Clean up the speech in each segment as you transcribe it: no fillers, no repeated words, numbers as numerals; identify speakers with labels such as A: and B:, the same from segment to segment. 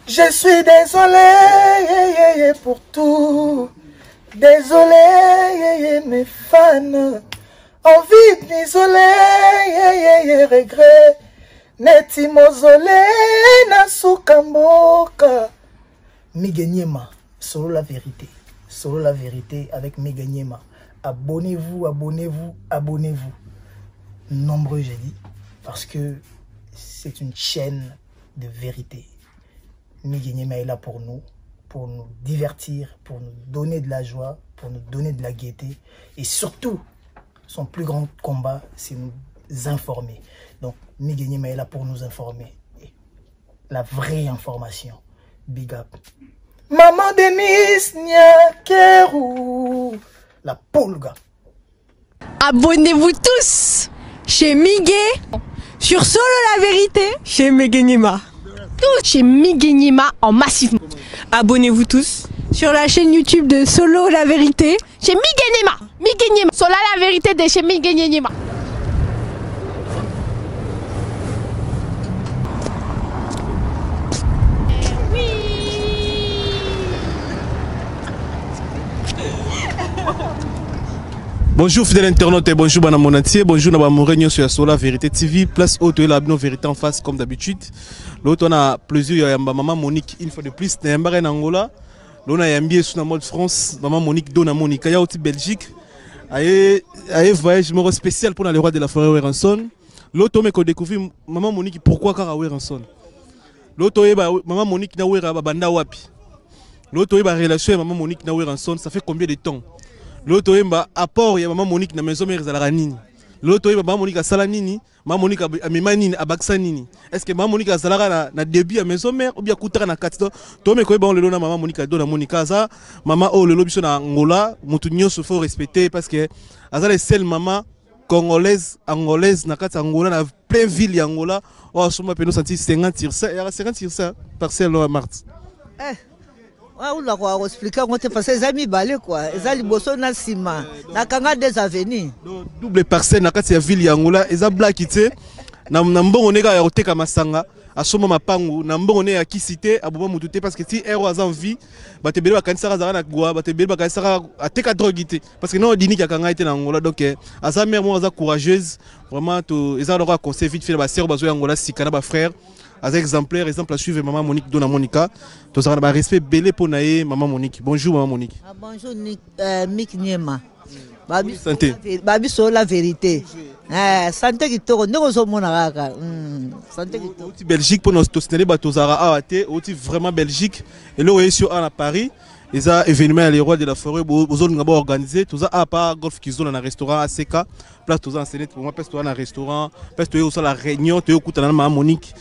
A: Je suis désolé pour tout. Désolé, mes fans. Envie de m'isoler, regret. Neti mozole na suka mboka. Migue Niema, solo la vérité. Solo la vérité avec Migue Niema. Abonnez-vous, abonnez-vous, abonnez-vous. Nombreux, j'ai dit, parce que c'est une chaîne de vérité. Migue Niema est là pour nous divertir, pour nous donner de la joie, pour nous donner de la gaieté. Et surtout, son plus grand combat, c'est nous informer. Donc, Migue Niema est là pour nous informer. Et la vraie information. Big up. Maman Denise Nyakeru, la pulga.
B: Abonnez-vous tous chez Migue, sur Solo la Vérité,
C: chez Migue Niema.
B: Tous chez Migue Niema en massivement.
C: Abonnez-vous tous
B: sur la chaîne YouTube de Solo la Vérité, chez Migue Niema. Migue Niema. Solo la Vérité de chez Migue Niema.
D: Bonjour fidèles internautes et bonjour bana mon entier, bonjour na ba Mourinho sur Sola Vérité TV, place haute la bino vérité en face comme d'habitude. L'autre on a plaisir ya yamba maman Monique une fois de plus na yamba na Angola. L'on a yambi sous na mode France, maman Monique Dona Monica ya oti Belgique. Aye aye voyage moko spécial pour le roi de la forêt Werrason. L'autre on découvrir maman Monique pourquoi kaka Werrason. L'autre oyeba maman Monique na Werra ba banda wapi. L'autre oyeba relation ya maman Monique na Werrason, ça fait combien de temps? L'autre oyeba apport ya maman Monique na maison mère ezalaka nini? L'autre oyeba maman Monique asala nini? Maman Monique amema nini, abakisa nini? Est-ce que maman Monique azalaka na début ya maison mère ou bien akutaka na kati? Donc, to me koyeba lelo na maman Monique Dona Monica aza mama oyo lelo biso na Angola, mutu nyonso faut respecter parce que aza la seule maman congolaise, angolaise na kati ya Angola, na plein ville ya Angola, oyo asomba peno santi 50 sur 100, ya 50 sur 100 parcelle ya Marte.
E: Ouais, ou la quoi, expliquer on te parce que eza mibale quoi, eza liboso na nsima, nakanga des avenues.
D: Donc, double parcelle na kati ya ville ya Angola, eza black te, na mbongo ne kaka ya koteka masanga, asomba mapangu, na mbongo ne ya kisi te, aboma mutu te, parce que ti ero aza en vie, bato ebele bakanisaka azalaka na gwa, bato ebele bakanisaka ateka drogue te, parce que non diniki akanga ye te na Angola. Donc, aza mère moko aza courageuse, vraiment to eza lokola conseil vite fait na ba sœur bazo ya Angola sika na ba frère. Aza exemplaire, exemple à suivre maman Monique Dona Monica. Tozala na ba respect belé pour na ye maman Monique. Bonjour maman Monique.
E: Ah, bonjour Nick Mick Niema. Babi
D: santé.
E: Babi so la vérité. Santé kitoko ndeko zo mona kaka. Santé kitoko.
D: Oti Belgique pour nos tosinale ba tozara awa te, oti vraiment Belgique et là oyo sur à Paris. Eza événement les rois de la forêt bozo nga ba organiser toza a pa golf kizola na restaurant ACK place toza en scène pour moi place toza na restaurant place toyo la réunion toyo kutana na maman Monique.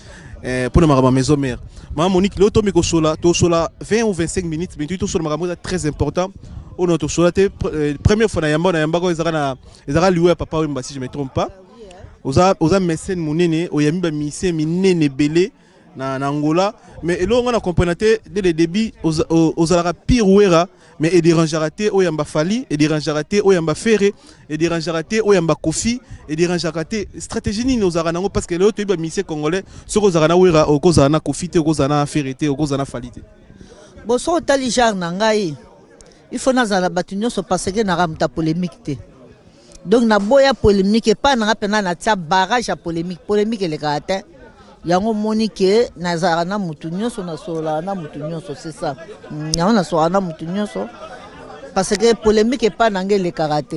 D: Pour ma maison mère. Maman Monique, l'auto miko sola, to sola 20 ou 25 minutes, mais tout sola makambo très important. On a to sola te première fois na yamba na yamba ko ezaka na ezaka liwe papa Wemba si je me trompe pas. Oza oza mécène munene, oyami ba musicien minene belé na Angola, mais eloko nga na comprendre te dès le début ozalaka pire Wera, mais et dérangera te oyamba Fally, et dérangera te oyamba Ferré, et dérangera te oyamba Kofi, et dérangera te stratégie nini ozalaka nango parce que lelo toyebi ba musicien congolais soki ozalaka na Wera, okozala na Kofi te, okozala na Ferré te, okozala na Fally te.
E: Bon, soki otali genre na ngai, il faut nazala bato nyonso parce que naka moto ya polémique te. Donc naboya polémique epai nanga mpena natia barrage ya polémique, polémique elekaka te. Yango moni ke nazalaka na mutu nyonso, nasololaka na mutu nyonso, c'est ça. Yango nasololaka na mutu nyonso parce que polémique epai nanga elekaka te.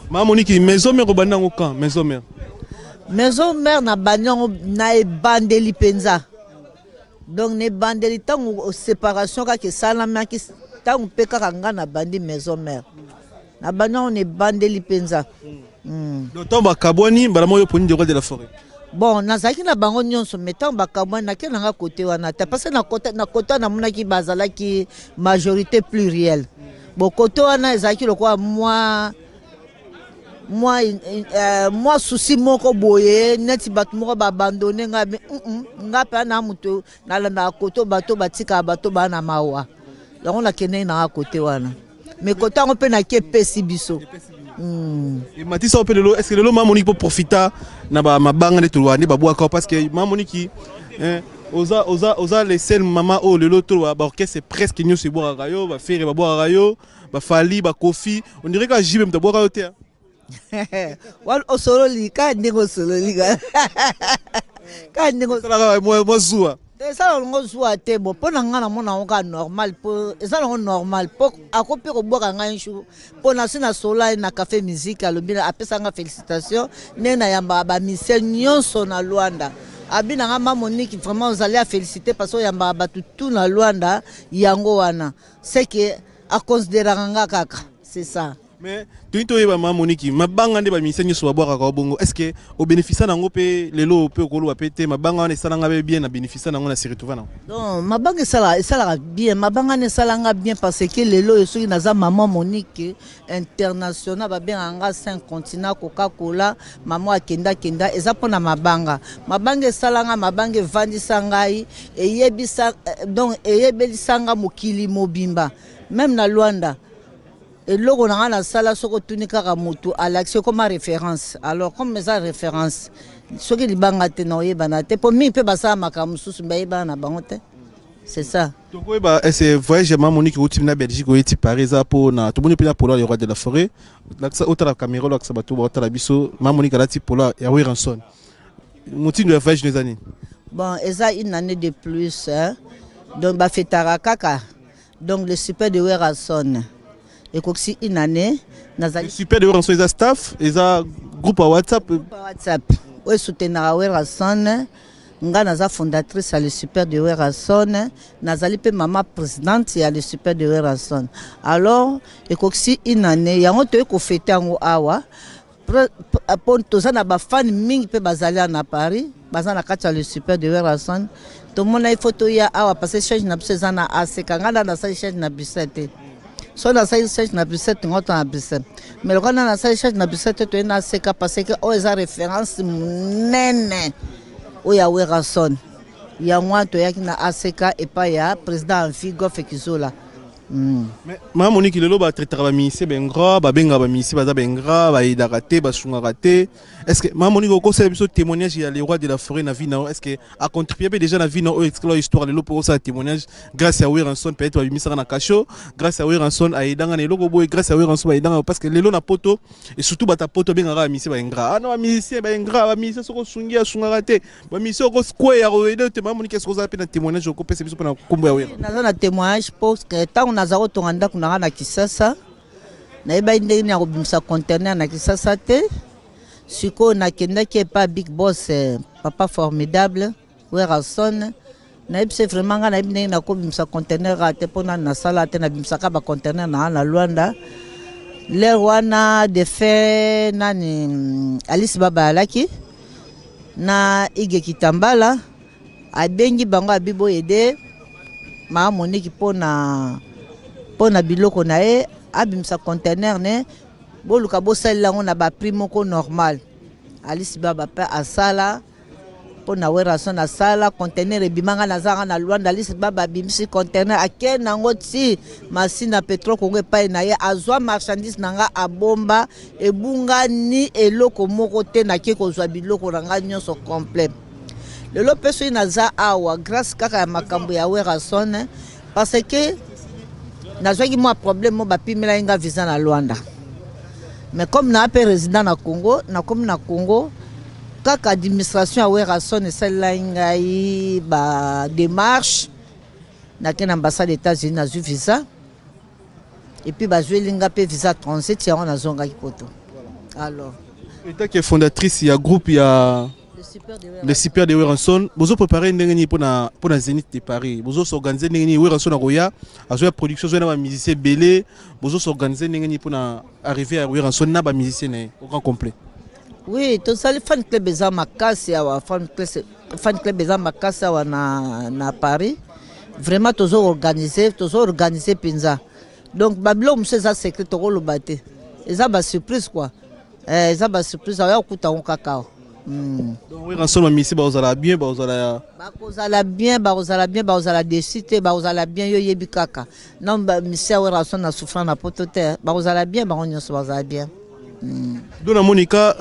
D: Mama Monique, maison mère obandi yango quand? Maison mère.
E: Maison mère na bandi yango na ebandeli mpenza. Donc na ebandeli ntango séparation kaka esalamaki, ntango mpe kaka nga na bandi maison mère. Na bandi yango na ebandeli mpenza.
D: Donc ntango bakabwani mbala moko yo poni le roi de la forêt.
E: Bon, nazalaki na bango nyonso, mais ntango bakabwani nake nanga kote wana te, parce que na kote wana namonaki bazalaki majorité plurielle. Bon, kote wana ezalaki lokola mwa souci moko boye, neti bato moko baabandonne nga, mais, nga mpe na moto nalandaka kote bato batikaka bato baa na mawa. Yango nakendeki nanga kote wana. Mais kote yango mpe nake epesi biso.
D: Et Mathis, on peut lelo, est-ce que lelo Mama Monique peut profiter na ba mabanga de toloba nde babwaka parce que Mama Monique Eh, oza oza oza le seul mama oyo lelo to ba orchestre presque nyonso ebwakaka yo, ba Ferre babwakaka yo, ba Fally, ba Koffi, on dirait ka JB moto abwaka yo te,
E: hein. Wana osololi kaka ndenge osololi kaka ndenge
D: osalaka mwa zuwa.
E: Esala nango zuwa te. Bon, mpo na ngai namona yango kaka normal, mpo eza nango normal, mpo ako mpe kobwaka ngai jour mpo nasi nasola ye na café musique. Alobi, apesa nga félicitation ndenge nayambaka bamusiciens nyonso na Lwanda. Abi na nga: "Ma Monique, vraiment ozali à féliciter parce que oyambaka bato tout na Lwanda." Yango wana, c'est que aconsidéraka nga kaka, c'est ça.
D: Mais toyi toyeba, ma Monique, mabanga nde bamusiciens nyonso babwakaka bongo, est ce que obénéficia nango mpe lelo mpe okoloba mpe te mabanga wana esalanga mpe bien, na bénéficia nango, na se retrouva nango?
E: Donc mabanga esalaka bien, mabanga wana esalanga bien parce que lelo oyo soki naza mama Monique international, babengaka nga cinq continent, Coca-Cola, mama akendakenda, eza mpona mabanga. Mabanga esalanga, mabanga evandisa ngai, eyebisa, donc eyebelisanga mokili mobimba, même na Lwanda. Eloko na ngai nasala, soki otuni kaka motu alakisi, ekoma référence. Alors comme eza référence, soki libanga te, na oyebana te, mpo mingi mpe basala makambo mosusu, bayebana na bango te, c'est ça.
D: Tokoyeba ese voyage ma Monique outi na Belgique, oyeti Paris, eza mpona tomoni mpe na polo le roi de la forêt. Lakisa, otala caméra, olakisa bato baotala biso, ma Monique alati polo ya Werrason. Motindo ya voyage no eza nini?
E: Bon, eza une année de plus, hein? Donc bafetaka kaka, donc le super de Werrason ekokisi une année. Nazali
D: super de Werrason eza staff, eza groupe ya WhatsApp?
E: WhatsApp oyo esoutenaka Werrason. Nga naza fondatrice ya le super de Werrason, nazali mpe mama présidente ya le super de Werrason. Alors ekokisi une année, yango toyei kofêter yango awa mpo toza na bafans mingi mpe bazali awa na Paris, baza na kati ya le super de Werrason. Tomona il faut toya awa parce que siège na biso eza na aseka. Ngai nda nasali siège na Bruxelles te. So nasali siège na Bruxelles, tongo to na Bruxelles, mais lokola nda nasali siège na Bruxelles te, toye na aseka parce que oyo eza référence monene oyo ya Werrason. Yango wana toyaki na aseka epai ya président Amfi Gofe Kizola.
D: Mais mama Monique, lelo batraitaka bamusiciens baingrats, babengaka bamusiciens baza baingrats, bayedaka te, basungaka te. Est ce que mama Monique okosala biso témoignage ya le roi de la forêt na vie na yo? Est ce que acontribue mpe déjà na vie na oyo explore histoire lelo mpo osala témoignage grâce ya Werrason, peut-être babimisaka na cachot, grâce ya Werrason ayedanga na eloko boye, grâce ya Werrason bayedanga? Parce que lelo na poto, et surtout bato ya poto, babengaka bamusiciens baingrats. Ah non, bamusiciens baingrats, bamusiciens soki osungi asungaka te, bamusiciens okokweya koyede te. Mama Monique, est ce que ozala mpe na témoignage okopesa biso mpona nkombo ya Wera?
E: Naza na témoignage mpo ntango naza kotonga ndako na nga na Kisasa, nayebaki ndenge nini ya kobimisa conteneur na Kisasa te. Sikoyo nakendaki epa big boss, papa formidable Werrason, nayebi se vraiment ngai nayebi ndenge nakobimisa conteneur a te, mpona nasala te, nabimisaka baconteneur na nga na Lwanda. L'heure wana de fait nani, Alice Baba alaki na Ige Kitambala, abengi bango, abi boyede maa Monique mpona biloko na ye, abimisa conteneur ne, boluka bosalela yango na baprix moko normal. Alice Baba mpe asala mpo na Werrason, asala conteneur ebimanga. Nazanga na Lwanda, Alice Baba abimisi conteneur, ake nango ti Masina, Petro Congo, epai na ye, azwa marchandise na nga, abomba, ebungani eloko moko te. Nake kozwa biloko na nga nyonso complet. Lelo mpe soki naza awa, grâce kaka ya makambo ya Werrason, parce que nazwaki mwa problème mo bapimelaki nga visa na Lwanda, mais comme naa mpe résident na Congo, nakomi na Congo kaka administration ya Werrason esalelaki ngai badémarche, nake na ambassade États-Unis, nazwi visa, et puis bazweli nga mpe visa transit, yango nazongaki poto. Alors
D: Étant que fondatrice ya groupe ya le super de Werrason, bozo préparer ndenge nini mpona Zénith de Paris? Bozo s'organiser ndenge nini? Werrason akoya, azoya production, azoya na bamusicien ebele. Bozo s'organiser ndenge nini mpona arriver ya Werrason na bamusicien na ye au grand complet?
E: Oui, tosali fan club, eza makasi awa. Fan club eza makasi awa na Paris. Vraiment tozo organiser mpenza. Donc babiloko mosusu eza secret, tokoloba te, eza basurprise quoi. Eza basurprise, aoya kokuta yango kaka awa.
D: Donc Werrason, bamusicien bakozala bien, bakozala
E: Bakozala bien, bakozala bien, bakozala déçus te, bakozala bien. Yo yebi kaka non, bamusicien ya Werrason na souffrant na poto te, bakozala bien, bango nyonso bazala bien.
D: Do na Monica,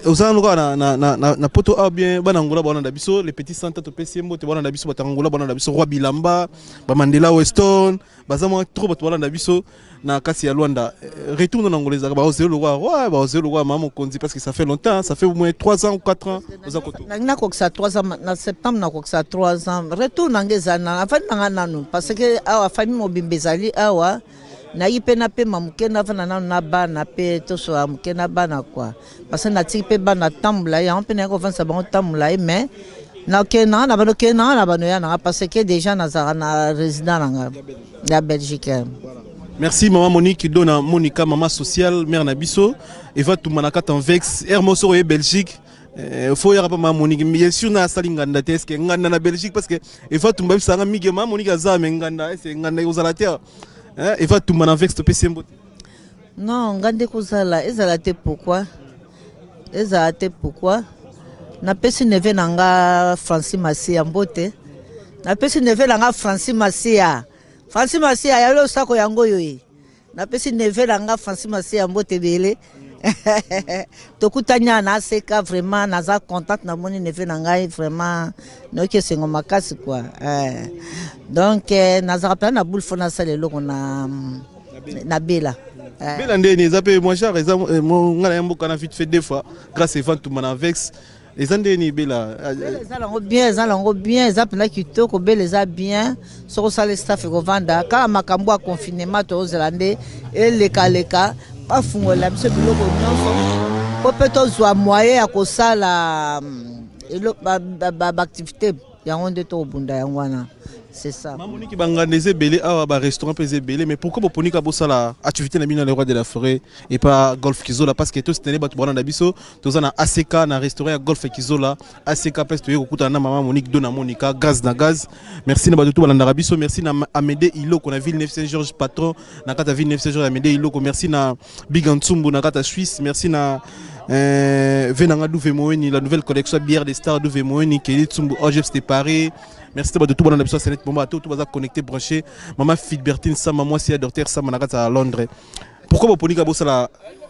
D: oza nanu kaka na poto awa bien bana Angola baolanda biso, le petit Santa topesi ye mbote, baolanda biso bato ya Angola, baolanda biso Roi Bilamba, ba Mandela Weston, baza mwa trop bato balanda biso na kasi ya Luanda. Retour na Angola ezalaka baozelo lokwa roi, baozelo lokwa mama mokonzi, parce que ça fait longtemps, ça fait au moins 3 ans ou 4 ans oza koto.
E: Nangi nakokisa 3 ans na septembre, nakokisa 3 ans. Retour nanga ezali na afandi nanga nanu, parce que awa famille mobimba ezali awa. Nayi mpe napema moke, navanda nanu na bana mpe tosola moke na bana quoi, parce que natiki mpe bana temps molai, yango mpe nayi kovandisa bango temps molai. Mais nakende nanga na bano, kende nanga na bano ya nanga, parce que déjà nazalaka na résident nanga ya Belgique.
D: Merci maman Monique Dona Monica, maman sociale, mère na biso. Eva Tumba na kati Anvers, Hermoso oye Belgique. Faut yaka pa maman Monique. Bien sûr na sali nganda te, est-ce que nganda na Belgique, parce que Eva Tumba bisanga mige maman Monique aza me nganda, est-ce que nganda ozala te? Hein, Eva Tumba na Anvers topesi mbote.
E: Non, ngande kozala ezala te. Pourquoi ezala te? Pourquoi? Napesi neveu na nga Francis Masia mbote, napesi neveu na nga Francis Masia, Francis Masia ya losako yango oyo ye. Napesi neveu na nga Francis Masia mbote ebele. Tokutani awa na aseka, vraiment naza contente, namoni neveu na ngai, vraiment nayoki esengo makasi quoi. Donc nazalaka mpena na boule, faut nasala eloko na Bela.
D: Bela ndeni eza mpe moi genre eza nga na ya mboka na vite fait deux fois grâce Eva Tumba na Anvers. Eza ndeni Bela?
E: Bela eza nango bien, eza nango bien, eza mpena kitoko. Bela eza bien, soki osala staff ekovanda kaka. Makambo ya confinement tozela nde elekaleka, bafungolela biso biloko nyonso mpo mpe tozwa moyen ya kosala baactivité yango nde tokobunda yango wana, c'est ça.
D: Mamoniki, banganda eza ebele awa, barestaurant mpe eza ebele, mais pourquoi boponika bosala activité na bino na le roi de la forêt et pas Golf Kizola? Parce que tositene bato baolanda biso, toza na ACK, na restaurant ya Golf Kizola ACK, place toye kokutana na mama Monique Dona Monica, gaz na gaz. Merci na bato to balandaka biso. Merci na Amédée Iloko na Ville Neuf Saint Georges, patron na kati ya Ville Neuf Saint Georges, Amédée Iloko. Merci na Big Ntsumbu na kati ya Suisse. Merci na Venanga Douve Moeni, la nouvelle collection bière des stars Douve Moeni, Kelly Tsumbu, OGF Séparé. Merci de tout bon na biso Senet Bomba, tout baza connecté, branché. Maman Filbertine Sama, moi c'est docteur Sama na kati ya Londres. Pourquoi boponika bosala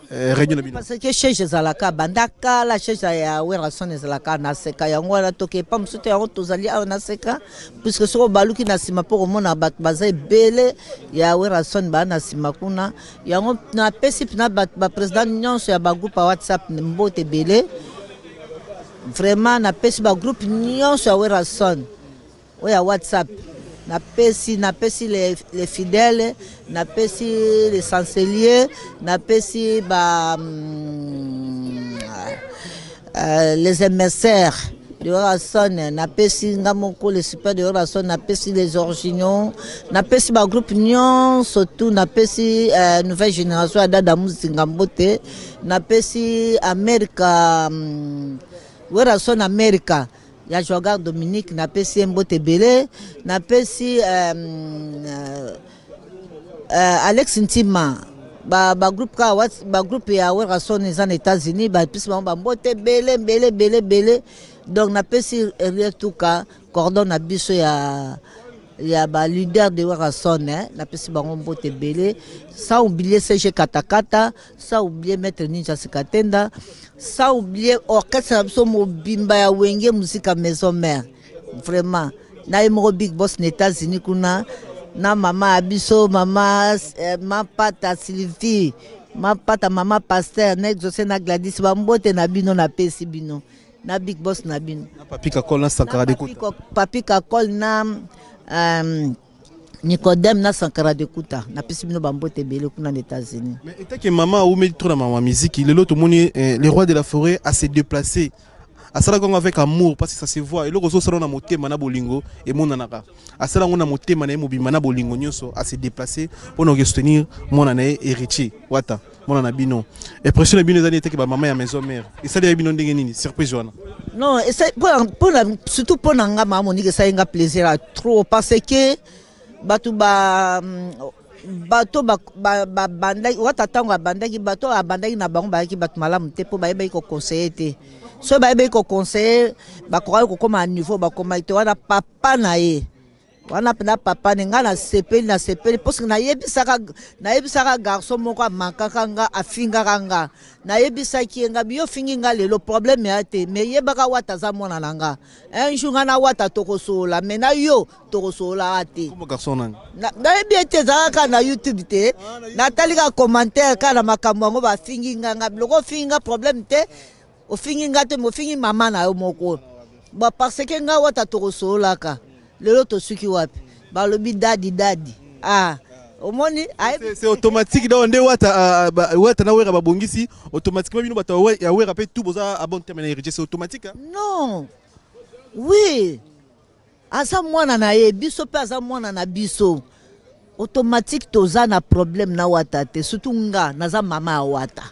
D: réunion na bino?
E: Parce que siège ezalaka banda kala, siège ya Werrason ezalaka na seka yango wana, tokepa mosusu te, yango tozali awa na seka, puisque soki obaluki na nsima mpo komona bato baza ebele ya Werrason baa na nsima kuna. Yango napesi mpena baprésident nyonso ya bagroupe ya WhatsApp mbote ebele. Vraiment napesi bagroupe nyonso ya Werrason oyo ya WhatsApp, napesi les fidèles, napesi les chanceliers, napesi ba les émissaires de Werrason, napesi nga moko le super de Werrason, napesi les originaux, napesi bagroupe nyonso tout, napesi nouvelle génération ya Dada Muzinga mbote, napesi Amerika, Werrason Amerika ya Jogar Dominique, napesi ye mbote ebele, napesi Alex Ntima, bagroupe kaka, bagroupe ya Werrason eza na États-Unis, bapesi bango bambote ebele ebele ebele ebele. Donc napesi Rietuka, cordon na biso ya baleader de Werrason, napesi bango mbote ebele, sans oublier CG Katakata, sans oublier Maître Ninja Sikatenda, sans oublier orchestre na biso mobimba ya Wenge Musica Maison Mère. Vraiment na ye moko big boss na États-Unis kuna, na mama ya biso, mama Mapata Sylvie Mapata, mama pasteur na Exaucé na Gladys, bambote na bino napesi bino na big boss na bino.
D: Na Papi Kakol na Sankara de Kuta.
E: Papi Kakol na Nicodème na Sankara de Kuta, napesi bino bambote ebele kuna na États-Unis.
D: Mais etake mama aumeli trop na mama musique, lelo tomoni le roi de la forêt a se déplacer, asalaki yango avec amour, parce que ça se voit, eloko ozosala na motema na bolingo emonanaka. Asala yango na motema na ye mobimba na bolingo nyonso, ase déplacer mpona kosoutenir mwana na ye Héritier Wata, mwana na bino. Impression na bino ezali eteke bamama ya Maison Mère, esali ya bino ndenge nini, surprise wana?
E: Non, mpona surtout mpo na nga mama Monique, esali nga plaisir ya trop, parce que bato babandaki wata ntango abandaki, bato abandaki na bango bayaki bato malamu te, mpo bayebaki koconseiller te. Soki bayebaki koconseiller, bakokaki kokóma na niveau bakomaki te wana. Papa na ye. Wana mpenza papa ne ngai nasepeli, nasepeli parce que nayebisaka, nayebisaka garçon moko amankaka nga, afingaka nga, nayebisaki ye nga biyo ofingi nga lelo problème ya te, mais yebaka Wata aza mwana na nga, un jour nga na Wata tokosolola, mais na yo tokosololaka te.
D: Kombo garçon nani?
E: Nayebi ete ezalaka kaka na YouTube te, natali kaka commentaire kaka na makambo yango bafingi nga, nga biloko ofingi nga problème te, ofingi nga te, mais ofingi mama na yo moko. Bon, parce que nga Wata tokosololaka, lelo tosuki wapi? Balobi dadi dadi. Ah, omoni ayebi
D: C'est automatique donc nde Wata, Wata na Wera babongisi automatiquement bino bato ya Wera pe tout boza à bon terme na héritier, c'est automatique hein?
E: Non. Oui. Aza mwana na ye, biso pe aza mwana na biso. Automatique toza na problème na Wata te, surtout nga naza mama ya Wata.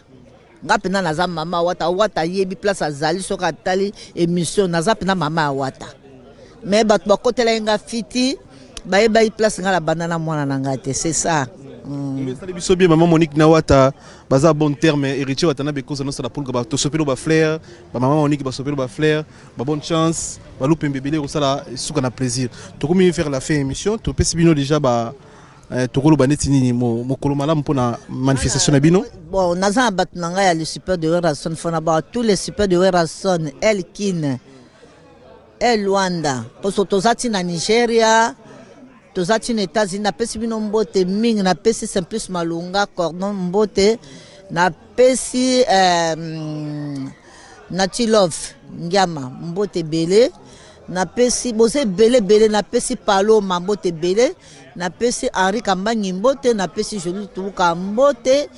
E: Nga pena naza mama ya Wata, Wata ayebi place azali soki atali émission, naza pena mama ya Wata. Mais bato bakotela ye nga fiti, bayebaki place nga na banda na mwana na nga te, c'est ça.
D: Esali biso bien maman Monique na Wata baza bon terme, héritier Wata na bekoza nosa la pulga ba tosopelo ba fleur, ba maman Monique ba sopelo ba fleur, ba bonne chance, ba lupembe ebele kosala suka na plaisir. Tokomi faire la fin émission, topesi bino déjà ba tokoloba neti nini mokolo malamu mpona manifestation na bino.
E: Bon, naza na bato na ngai ya le super de Werrason, fona ba tous les super de Werrason, Elkin, El Luanda, poso toza ti na Nigeria, toza ti na États-Unis, napesi bino mbote mingi, napesi Simplice Malunga, Cordon mbote, napesi Nati Love Ngiama mbote ebele, napesi boza ebele ebele, napesi Paloma mbote ebele, napesi Henri Kambangi mbote, napesi Jolie Tubuka mbote,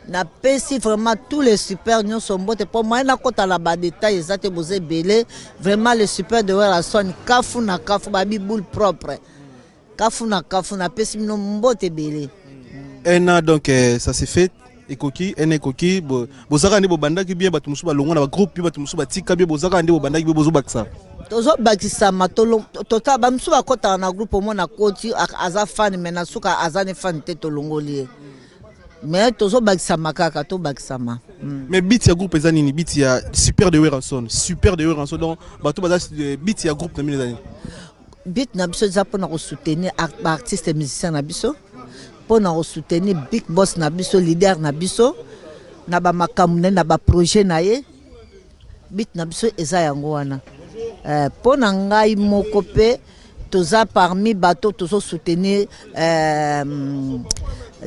E: napesi vraiment tous les super nyonso mbote, po moyen nakota na ba détails eza te, boza ebele vraiment les super de Werrason, kafu na kafu, babi boule propre, kafu na kafu, napesi bino mbote ebele.
D: Un an donc ça s'est fait. Ekoki, un ekoki, bozaka nde bobandaki bien, bato mosusu balongwa na ba groupe, puis bato mosusu batika bien, bozaka nde bobandaki bien, bozobakisa.
E: Tozobakisama, tota ba mosusu bakotaka na groupe, omona koti, aza fan, mais na suka aza ne fan te, tolongoli ye. Mais tozobakisama kaka, tobakisama.
D: Mais beat ya groupe eza nini? Beat ya super de Werrason, super de Werrason, donc bato baza beat ya groupe na bino eza nini?
E: Beat na biso eza mpona kosoutenir ba artiste musicien na biso, mpona kosoutenir big boss na biso, leader na biso, na ba makambo na ye, na ba projet na ye. Beat na biso eza yango wana. Mpona ngai moko mpe toza parmi bato tozo soutenir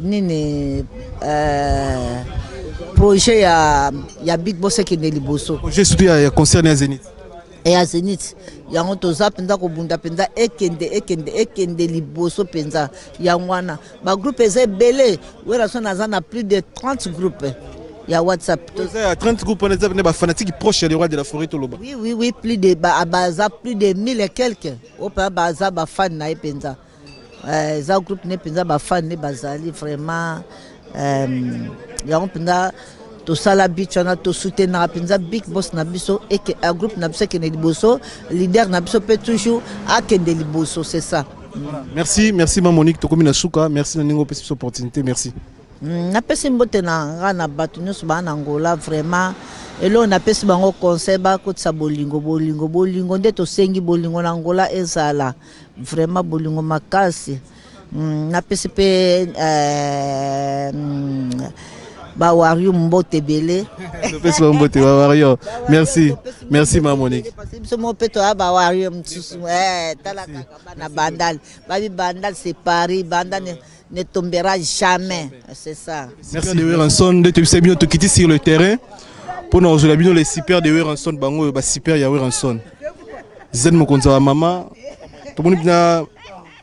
E: nini projet ya big boss ekende liboso.
D: Projet surtout ya concert ya Zénith.
E: E ya Zénith. Yango toza mpenza kobunda mpenza ekende, ekende, ekende liboso mpenza. Yango wana ba groupe eza ebele. Werrason aza na plus de 30 groupes ya WhatsApp.
D: Eza ya 30 groupes wana eza ba fanatique proche ya le roi de la forêt toloba.
E: Oui, oui, oui, plus de ba, baza plus de 1000 et quelques. Opa baza ba fan na ye mpenza. Eza groupe ne mpenza ba fan ne bazali vraiment, yango mpenza tosala beach wana, tosoutenaka mpenza big boss na biso, eke, groupe na biso ekende liboso, leader na biso mpe toujours akende liboso, c'est ça.
D: Voilà. Merci, merci ma Monique, tokomi na suka, merci na ningo pesi opportunité, merci.
E: Napesi mbote na nga na bato nyonso ba na Angola, vraiment eloko napesi bango conseil bakotisa bolingo, bolingo, bolingo nde tosengi, bolingo na Angola ezala vraiment bolingo makasi. Napesi pe ba Wario mbote ebele.
D: Napesi ba mbote ba Wario. Merci. Merci ma Monique.
E: Parce que biso moko pe toya ba Wario mosusu. Tala kaka bana Bandal. Babi Bandal c'est Paris, Bandal ne tombera jamais. C'est ça.
D: Merci de Werrason de te bino tokiti sur le terrain pour nous la bino les super de Werrason bango ba super ya Werrason. Zen mokonzi wa mama. Tomoni bina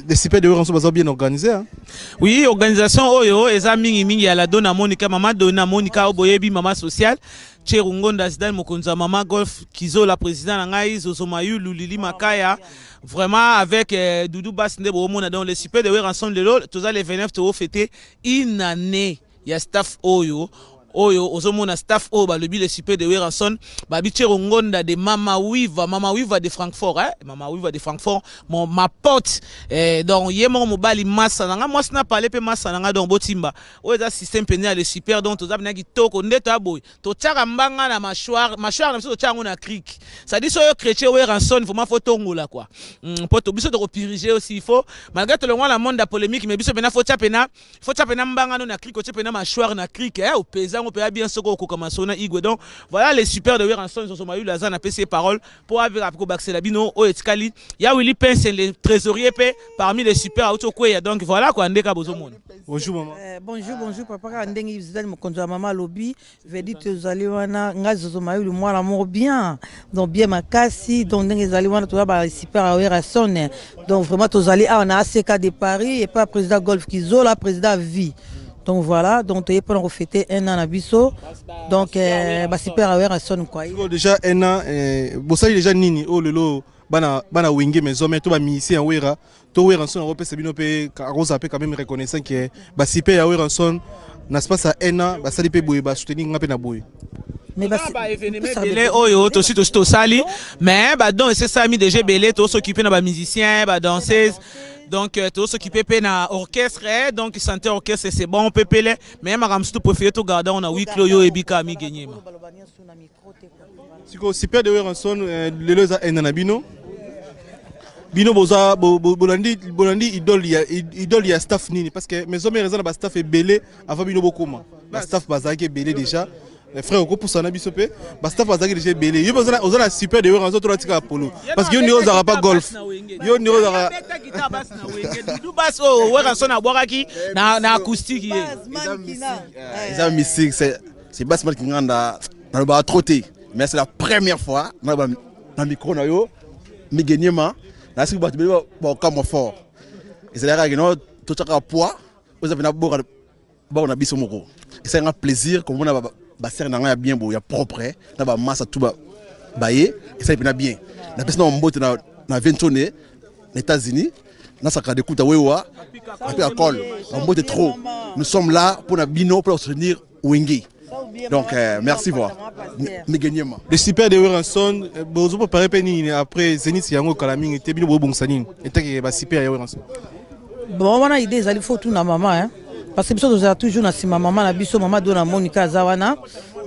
D: les super de Werrason baza bien organisé hein.
F: Oui, organisation oyo eza mingi mingi ya la Dona Monica, mama Dona Monica oboyebi mama sociale. Cherungonda Zidane mokonzi wa mama Golf Kizola président na ngai Zozo Mayulu Lili Makaya vraiment avec Doudou Bass nde bomona donc les super de Werrason lelo toza les 29 to fêter une année ya staff oyo. Oyo ozomona staff oyo balobi le super de Werrason, babi Chero Ngonda de Mama Wiva, Mama Wiva de Francfort, hein? Mama Wiva de Francfort, mon ma pote. Eh, donc ye moko mobali massa na nga mwasi na parler pe massa na nga donc botimba. Oyo eza système pene ya le super donc toza pena kitoko nde to boy. Totiaka mbanga na mâchoire, mâchoire na biso totia yango na cric. Ça dit soyo chrétien Werrason vraiment faut tongola quoi. Po to biso toko puriger aussi il faut malgré tout le monde la monde la polémique mais biso pena faut tia pena faut tia pena mbanga no na cric, otie pena mâchoire na cric eh opeza ngo pena bien soko okoka masona igwe. Donc voilà les super de Werrason zozo mayulu aza na PC parole pour avec ko baxela bino oyo etikali ya Willy Pince le trésorier pe parmi les super auto kweya. Donc voilà quoi ndeka bozomona.
D: Bonjour maman.
G: Bonjour, bonjour papa kaka ndenge Zidane mokonzi ya mama alobi vedi tozali wana nga zozo mayulu mwana moko bien donc bien makasi donc ndenge ezali wana toza ba super ya Werrason donc vraiment tozali awa na ACK de Paris et pas président Golf Kizola président vie. Donc voilà, donc toye mpona kofete un an na biso donc ba super ya Werrason quoi.
D: Sikoyo déjà un an bosali déjà nini oyo lelo bana bana wenge maison mais to ba musicien ya Wera to Werrason akopesa bino mpe akozala mpe quand même reconnaissant ke ba super ya Werrason na espace ya un an basali mpe boye ba soutenir nga mpe na boye.
G: Mais
F: ba ba événement ebele oyo tosi tosi tosali mais ba don esesami déjà ebele tos'occuper na ba musiciens ba danseuses donc tos'occuper mpe na orchestre eh, donc santé orchestre c'est bon pepele mais makambo surtout préféré to garder on a huis clos yo ebika mi genyema.
D: Siko super de Werrason lelo eza un an na bino. Bino boza bolandi bolandi idole ya staff nini parce que maison mère eza na ba staff ebele avant bino bokoma. Ba staff bazalaki ebele déjà. Les frères okopusa na biso pe ba staff bazalaki déjà ebele. Yo oza oza na super de Werrason to latika polo parce que yo ndiro ozalaka pas golf. Yo ndiro ozalaka
F: Dudu bass oyo Werrason abwakaki na acoustique ye.
H: Eza mystique, c'est Bassman Kinganda nalobaka trop te mais c'est la première fois naloba na micro na yo migeniema nasiki bato ebele bakokamwa fort ezalaka kino totiaka poids oyo eza mpena boka bako na biso moko esalanga plaisir komona basere na ngai ya bien boye ya propre na bamasa tu baye esali mpena bien napesi na mbote na Ventone na États-Unis nasaka dekuta wewa ape akol mbote trop. Nous sommes là pour na bino pour soutenir Wenge. Donc merci voir Migeniema.
D: Le super de Werrason bozo préparer pe nini après Zenith yango kala mingi te bino bobongisa nini etake ba super ya Werrason.
G: Bon wana idée ezali faut tout na maman hein parce que biso tozala toujours na sima maman na biso maman Dona Monica aza wana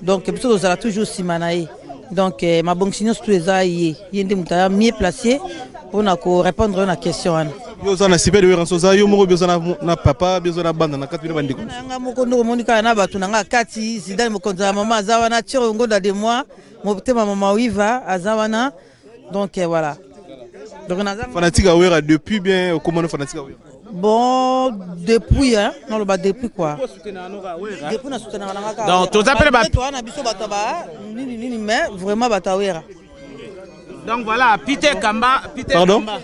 G: donc biso tozala toujours sima na ye donc mabongisi nyonso tout eza ye ye nde moto aya mieux placé mpona ko répondre na question wana.
D: Yo oza na super de Werrason oza yo moko bi oza na papa bi oza na banda na kati bino bandeko.
G: Na nga moko ndoko omoni kaka na bato na nga kati Zidane mokonzi ya mama aza wana Tiro Ngonda de moi motema mama Wiva aza wana donc voilà. Donc naza
D: fanatique ya Wera depuis bien okomona fanatique ya Wera.
G: Bon depuis hein non le ba depuis quoi. Depuis na soutenir na nga.
F: Donc toza pe ba
G: toi na biso bato ba nini nini mais vraiment bato ya Wera.
F: Donc voilà, Peter Kamba, Peter
D: Pardon?
F: Kamba.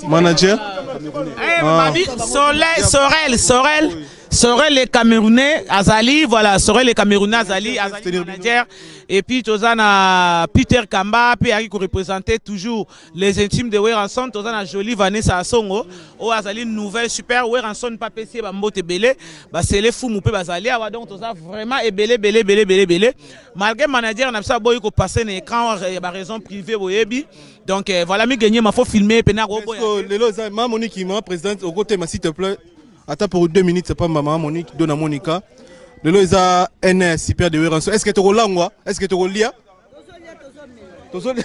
D: Manager?
F: Eh, Babi, Soleil, Sorel, Sorel, Sorel les Camerounais, Azali, voilà, Sorel les Camerounais, Azali, Azali manager. Et puis tozana Peter Kamba, puis qui représentait toujours les intimes de Werrason, tozana Jolie Vanessa Asongo, o Azali nouvelle super Werrason pas PC ba mbote belé, ba sele fou moupe bazali awa donc toza vraiment ebele belé belé belé belé. Malgré manager na ça boy ko passer na écran ba raison privée boyebi. Donc voilà mi gagner ma faut filmer pena ko boy.
D: Lelo za ma Monique ma présidente au côté ma s'il te plaît. Attends pour 2 minutes c'est pas maman Monique Dona Monica. Lelo eza un super de Werrason. Est-ce que tu rolangwa? Est-ce que tu rolia? Tozoli.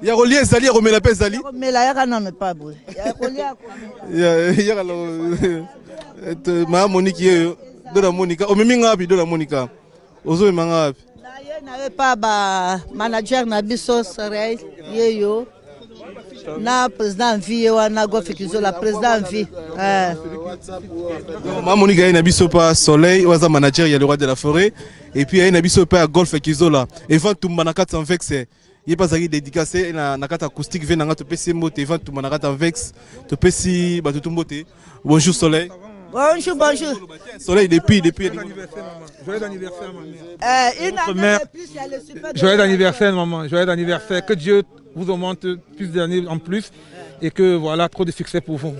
D: Ya rolia ezali ya romela pe ezali.
E: Romela ya kana me pas boy. Ya rolia ko.
D: Ya ya lo ma Monique ye Dona Monica. Omemi ngapi Dona Monica? Ozo mema ngapi?
E: Na ye na ye pa ba manager na biso Sorel yeyo. Na président vie wana Gofi Kizola président vie.
D: Ma Monique aye na biso pa Soleil oyo aza manager ya le roi de la forêt et puis aye na biso pa Golf Kizola. Evan Tumba na kati en vex ye pa azalaki dédicacé na kati acoustique ve nanga topesi mbote Evan Tumba na kati en vex topesi bato tu mbote. Bonjour Soleil.
E: Bonjour, bonjour.
D: Soleil depuis.
I: Joyeux anniversaire, ma mère.
E: Une
I: Votre
E: année
I: mère.
E: de plus, il y a le super de
I: Joyeux
E: Noël.
I: anniversaire, maman. Joyeux anniversaire. Que Dieu vous augmente plus d'années en plus et que voilà, trop de succès pour vous.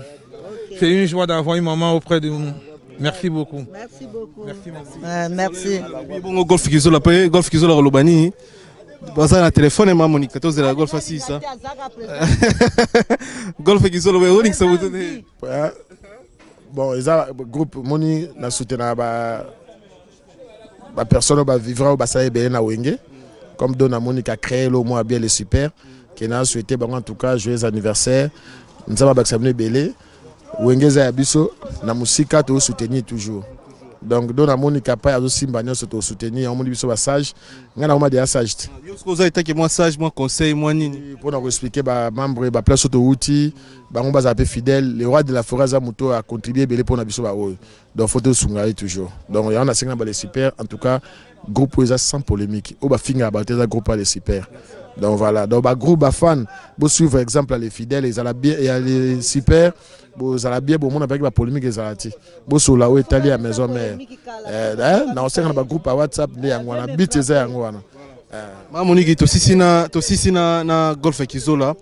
I: C'est une joie d'avoir une maman auprès de nous. Merci beaucoup.
E: Merci beaucoup. Merci, merci. Merci.
D: Bongo Golf Kizola pe Golf Kizola koloba nini? Baza na telefone ma Monica tozela Golf asisa. Golf Kizola we olingisa moto te.
J: Bon, eza groupe moni na soutenaka ba ba personne oyo bavivra oyo basala ebele na wenge comme don amonika créé lo mwa bien le super ke na souhaité bango en tout cas joyeux anniversaire nzambe abakisa bino ebele. Wenge eza ya biso na musika to soutenir toujours. Donc don amoni kapa azo simba nyonso to soutenir yango moni biso ba sage nga na koma deja sage te.
D: Yo sikoyo oza etake mwa sage mwa conseil mwa nini?
J: Pona ko expliquer ba membre ba place oyo towuti bango bazala pe fidèle. Le roi de la forêt aza moto oyo a contribuer ebele pona biso ba oyo. Donc faut tosunga ye toujours. Donc yango nasengi na ba les super en tout cas groupe oyo eza sans polémique. Oyo bafingaka bato eza groupe ya les super. Donc voilà, donc ba groupe ba fan bo suivre exemple ya les fidèles ezala bien ya les super bozala bien bomona paki ba polémique ezala te. Bosola oyo etali ya maison mère. Na osenga na ba groupe ya WhatsApp nde yango wana but eza yango wana.
D: Mama Monique tosisi na Golf ya Kizola.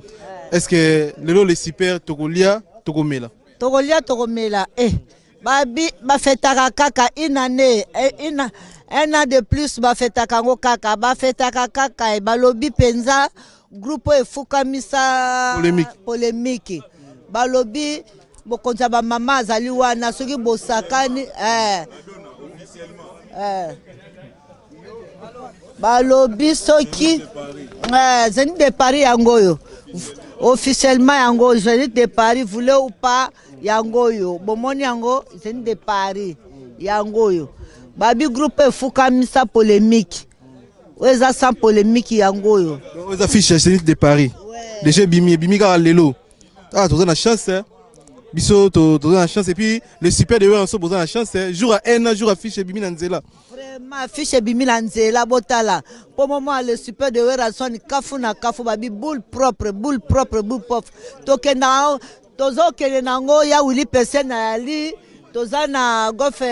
D: Est-ce que lelo les super tokolia tokomela?
E: Tokolia tokomela eh babi bafetaka kaka une année eh, une, un an de plus bafetaka yango kaka bafetaka kaka eh, balobi mpenza groupe oyo efukamisa
D: polémique,
E: polémique. Balobi mokonzi ya bamama azali wana soki bosakani eh, eh. Balobi soki Zénith de Paris yango oyo officiellement yango Zénith de Paris voulez ou pas yango oyo bomoni yango Zénith de Paris yango oyo babi groupe efukamisa polémique oyo eza sans polémique yango oyo
D: oyo eza fiche ya Zénith de Paris déjà ebimi ebimi kaka lelo. Ah, toza na chance hein. Biso toza na chance et puis le super de Werrason boza na chance hein. Jour à un an jour affiche ebimi na nzela.
E: Vraiment affiche ebimi na nzela botala. Po moment le super de Werrason kafu na kafu babi boule propre boule propre boule propre. Tokenda tozokende nango ya Willy Pese na yali toza na Golf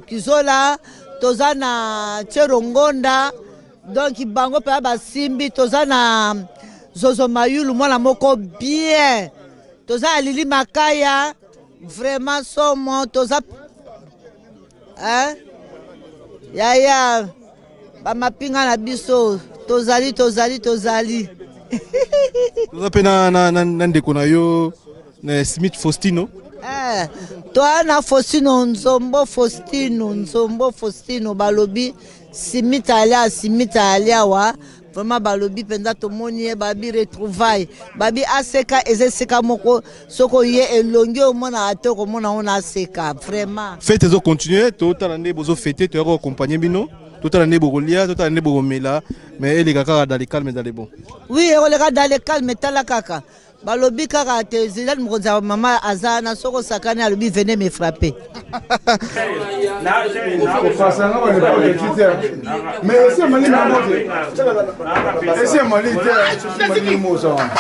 E: Kizola toza na Tchero Ngonda donc bango pe basimbi toza na Zozo Mayulu mwana moko bien toza na Lili Makaya vraiment somo toza hein yaya ba mapinga na biso tozali tozali tozali
D: toza pe na ndeko na yo na Smith Faustino.
E: Toa na Faustino Nzombo Faustino Nzombo Faustino balobi Smith alia Smith alia wa vraiment balobi mpenza tomoni ye babi retrouvaille babi aseka eza esika moko soko ye elongi omonaka te okomona ngo na aseka vraiment.
D: Fête ezo continuer totala nde bozo fêter toyaka ko accompagner bino totala nde bokolia totala nde bokomela mais eleka kaka dans le calme dans le bon.
E: Oui ekoleka dans le calme tala kaka balobi kaka te Zidane mokonzi ya mama aza na soko sakani alobi venez me frapper.
J: Mais esi amali nango te esi amali te amali mosa wana.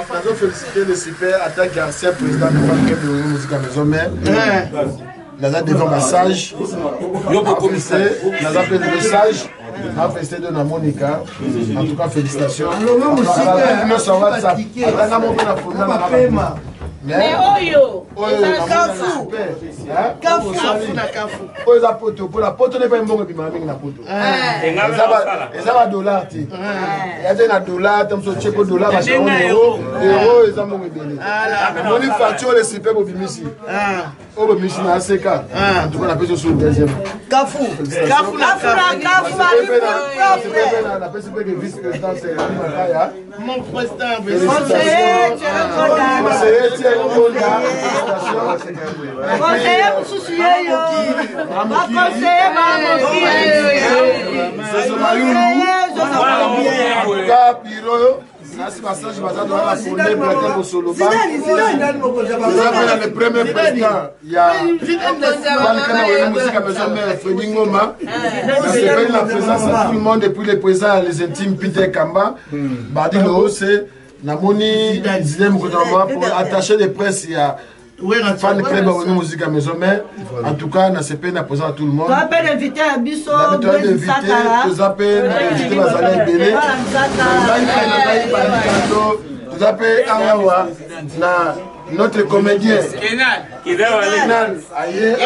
J: Nazo féliciter le super en tant qu'ancien président de Fan Club de Musique à Maison Mère. Naza devant ma sage. Naza pe de sage. Na félicité de na Monica. En tout cas, félicitations. Nyonso WhatsApp. Atanga moko na funda na pema.
B: Mais oyo, eza kafu.
J: Kafu na kafu. Oyo eza poto, po na poto ne pa mbongo ebima mingi na poto. Eza ba dollar te. Ya te na dollar, te moso tie po dollar ba euro, euro eza mbongo ebele. Moni facture le super bobimisi. Oyo bobimisi na ACK. En tout cas, na pesi sur deuxième.
E: Kafu.
J: Kafu
E: na kafu.
J: Na pesi pe que vice-président c'est Makaya.
F: Mon président,
J: félicitations. Conseiller Thierry Ngonda,
E: Conseiller mosusu yeyo. Baconseiller
J: Zozo Mayulu. En tout cas, bureau nasi basage baza doa bafonde brate bosoloba toza mpe na le premier président ya balikana wenge mosika maison mère Fredi Ngoma. Nasepeli na présence ya tout le monde et puis le président ya les intimes Peter Kamba Badi Loose. Namoni Zidane mokonzi ya mama attaché de presse ya fan club ya Wenge Musica Maison Mère. En tout cas, nasepeli na présence ya tout le monde.
E: Toza mpe na invité ya biso.
J: Toza mpe na invité, bazali ebele. Ngai mpe na ngai balikando. Toza mpe awawa na notre comédien Kenal aye.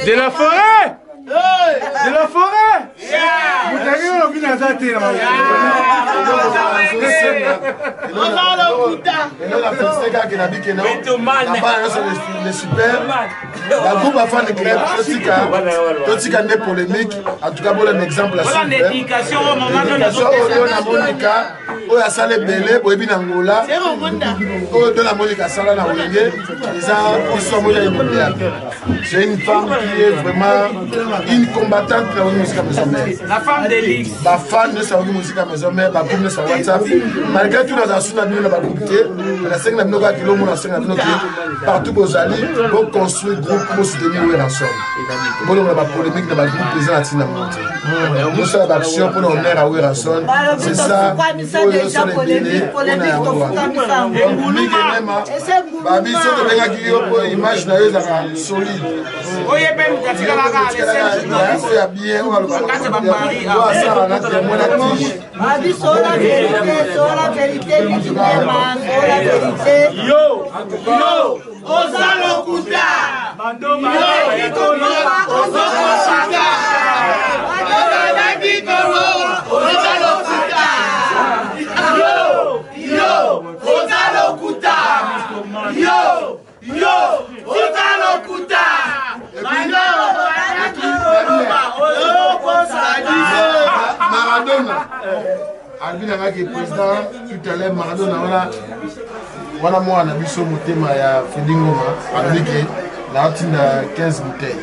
I: De la forêt, de la forêt, moto alingi olobi naza te na.
J: Elo na félicité kaka na bikeno na bana nyonso, le super ba groupe ba fan club. Totika, totika nde polémique. En tout cas, bolanda exemple ya oyo na Monika oyo asala ebele. Boyebi na Ngola oyo to na Monika asala na Wenge, eza histoire moko ya inoubliable. C'est une femme qui est vraiment une combattante na Wenge Musica Maison Mère.
F: La femme d'Elix.
J: Bafan nyonso ya Wenge Musica Maison Mère, bagroupe nyonso ya WhatsApp, malgré tout nazala su na bino na bagroupe te. Nasengi na bino kaka kilo mona, nasengi na bino ke partout bozali, boconstruire groupe, bosoutenir Werrason, bolongola bapolémique na bagroupe, eza na ntina mongo te. Bosala baaction mpona honneur ya Werrason, c'est ça oyo osala ebele mpona yango wana. Mikenema babiso tobengaki yo mpo image na yo ezalaka solide.
F: Oye mpe moto atikalaka.
J: Oyo ya bien, oyo alobaka, oyo asala na témoin na tige.
E: Babi, sola vérité, sola vérité, Mikinema, sola vérité.
F: Yo, yo, oza lokuta. Yo, ozokosaka. Ozalaki koloba, oza lokuta. Yo, yo, oza lokuta. Yo, yo, oza lokuta.
J: Maradona alobi na ngaki président tout à l'heure. Maradona wana wana mwana na biso, motema ya Fredi Ngoma, alobi ke naotinda 15 bouteille.